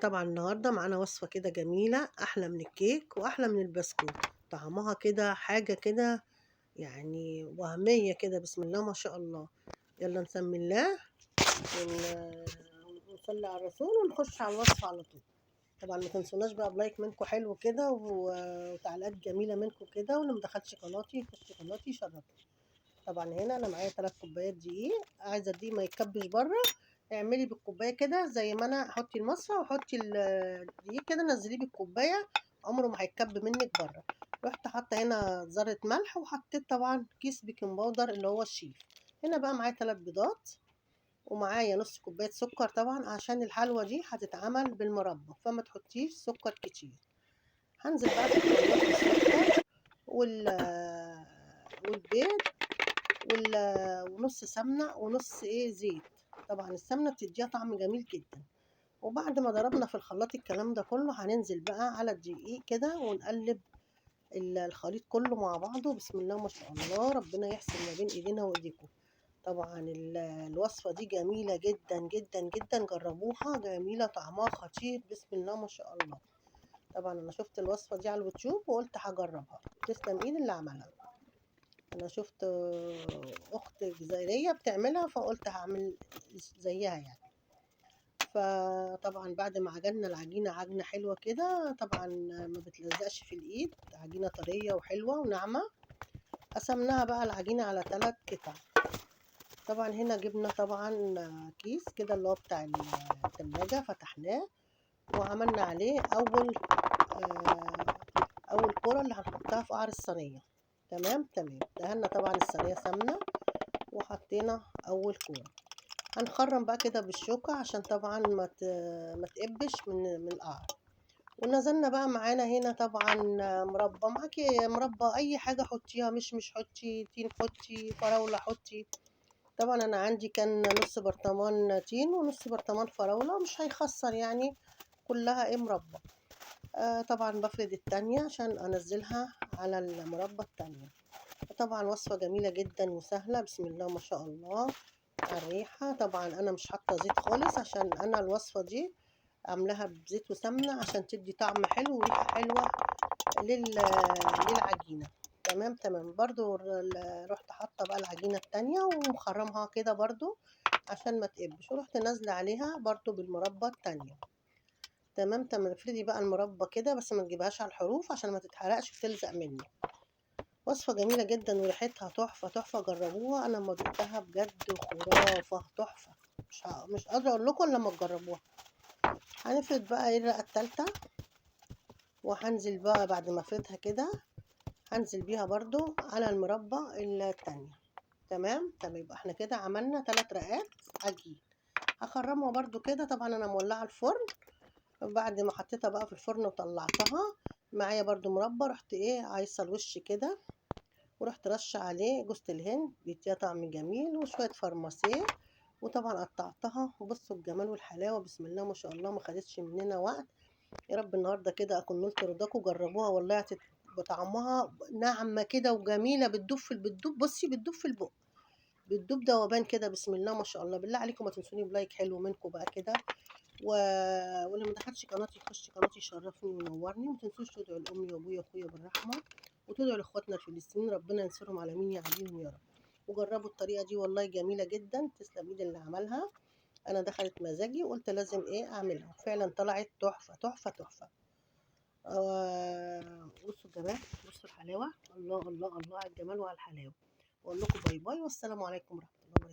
طبعا النهارده معانا وصفة كده جميلة، أحلى من الكيك وأحلى من البسكوت، طعمها كده حاجة كده يعني وهمية كده، بسم الله ما شاء الله. يلا نسمي الله ونصلي على الرسول ونخش على الوصفة على طول. طبعا ما تنسوناش بقى ب like منكم حلو كده وتعليقات جميلة منكم كده، واللي ما دخلش قناتي يخش قناتي يشرفني. طبعا هنا انا معايا 3 كوبايات دقيق، عايزه الدقيق ما يتكبش بره، اعملي بالكوبايه كده زي ما انا، حطي المصفى وحطي الدقيق كده، نزليه بالكوبايه، عمره ما هيتكب منك بره. رحت حاطه هنا ذره ملح، وحطيت طبعا كيس baking powder اللي هو الشيف. هنا بقى معايا 3 بيضات، ومعايا نص كوباية سكر، طبعا عشان الحلوة دي هتتعمل بالمربى فما تحطيش سكر كتير. هنزل بقى في الخلاط بالسكر والبيض ونص سمنه ونص زيت. طبعا السمنة بتديها طعم جميل جدا. وبعد ما ضربنا في الخلاط الكلام ده كله، هننزل بقى على الدقيق كده ونقلب الخليط كله مع بعضه. بسم الله ما شاء الله، ربنا يحسن ما بين ايدينا وايديكم. طبعا الوصفة دي جميلة جدا جدا جدا، جربوها، جميلة، طعمها خطير، بسم الله ما شاء الله. طبعا انا شفت الوصفة دي على اليوتيوب وقلت هجربها، تسلم ايد اللي عملها. انا شفت اخت جزائرية بتعملها فقلت هعمل زيها يعني. فطبعا بعد ما عجننا العجينة عجنه حلوة كده، طبعا ما بتلزقش في الايد، عجينه طرية وحلوه وناعمه. قسمناها بقى العجينة على 3 قطع. طبعا هنا جبنا طبعا كيس كده اللي هو بتاع التلاجة، فتحناه وعملنا عليه اول كرة اللي هنحطها في قعر الصينية. تمام تمام. دهنا طبعا الصينية سمنه وحطينا اول كورة. هنخرم بقى كده بالشوكة عشان طبعا ما تقبش من القعر. ونزلنا بقى معانا هنا طبعا مربى، معاكي مربى اي حاجة حطيها، مش حطي تين، حطي فراوله، حطي. طبعا انا عندي كان نص برطمان تين ونص برطمان فراوله، مش هيخسر يعني، كلها مربى. طبعا بفرد التانية عشان انزلها على المربى التانية. طبعا وصفة جميلة جدا وسهلة، بسم الله ما شاء الله على الريحة. طبعا انا مش حاطة زيت خالص، عشان انا الوصفة دي عاملاها بزيت وسمنة عشان تدي طعم حلو وريحة حلوة للعجينة. تمام تمام. برضو رحت حاطة بقى العجينة التانية ومخرمها كده برضو عشان ما تقبش، ورحت نازلة عليها برضو بالمربى التانية. تمام تمام. افردي بقى المربى كده، بس ما تجيبهاش على الحروف عشان ما تتحرقش وتلزق منك. وصفة جميلة جدا وريحتها تحفة تحفة، جربوها، انا لما دقتها بجد خرافة تحفة، مش قادرة اقول لكم لما تجربوها. هنفرد بقى الرقة التالتة، وهنزل بقى بعد ما افردها كده هنزل بيها برضو على المربى التانية. تمام تمام. يبقى احنا كده عملنا 3 رقات عجين. هخرمها برضو كده. طبعا انا مولعة الفرن، بعد ما حطيتها بقى في الفرن وطلعتها معايا برضو مربى، رحت عايصه الوش كده، ورحت رشه عليه جوزة الهند بيديها طعم جميل، وشوية فرماسيه، وطبعا قطعتها. وبصوا الجمال والحلاوه، بسم الله ما شاء الله، ما خدتش مننا وقت. يا رب النهارده كده اكون نلت رضاكم. جربوها والله بطعمها ناعمة كده وجميلة، بتدوب في بتدوب، بصي بتدوب في البق، بتدوب ذوبان كده، بسم الله ما شاء الله. بالله عليكم ما تنسوني ب like حلو منكم بقى كده، واللي ما دخلش قناتي يخش قناتي يشرفني وينورني. وما تنسوش تدعوا لامي وابويا واخويا بالرحمة، وتدعوا لاخواتنا الفلسطينيين ربنا ينصرهم على مين يعاديهم يا رب. وجربوا الطريقة دي والله جميلة جدا، تسلم ايد اللي عملها. انا دخلت مزاجي وقلت لازم اعملها، فعلا طلعت تحفة تحفة تحفة. بصوا الجمال، بصوا الحلاوة، الله الله الله على الجمال وعلى الحلاوة. واقول لكم bye bye، والسلام عليكم ورحمة الله وبركاته.